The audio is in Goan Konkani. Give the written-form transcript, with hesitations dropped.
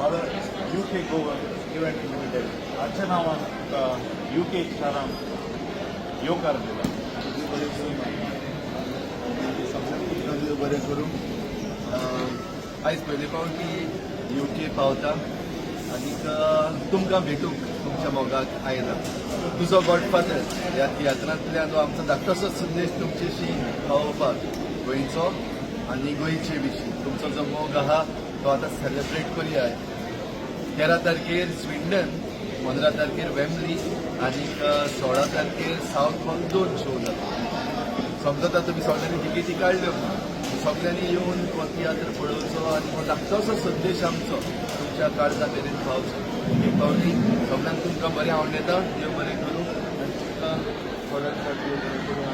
Father UK Goa event limited हाच्या नांवान तुका युके शारांत येवकार दिला. देव बरें करूं. सगळ्यांक देव बरें करूं. आयज पयले फावटी युके पावता आनीक तुमकां भेटूंक, तुमच्या मोगाक आयला. तुजो गॉडफादर ह्या तियात्रांतल्यान जो आमचो धाकटोसो संदेश तुमच्याशी पावोवपाक, गोंयचो आनी गोंयचे विशीं तुमचो जो मोग आहा तो आतां सेलिब्रेट करुया. 13 तारखेर स्विंडन, 15 तारखेर वेम्बली आनीक 16 तारखेर सावथ हॉल, दोन शो जाता. समजता तुमी सगळ्यांनी तिकेटी काडल्यो म्हणून. सगळ्यांनी येवन हो तियात्र पळोवचो आनी हो धाकटोसो संदेश आमचो तुमच्या काळजा मेरेन पावचो. एक फावटी सगळ्यांक तुमकां बरें आवडटा. देव बरें करूं आनी तुमकां सगळ्यांक देव बरें करूं.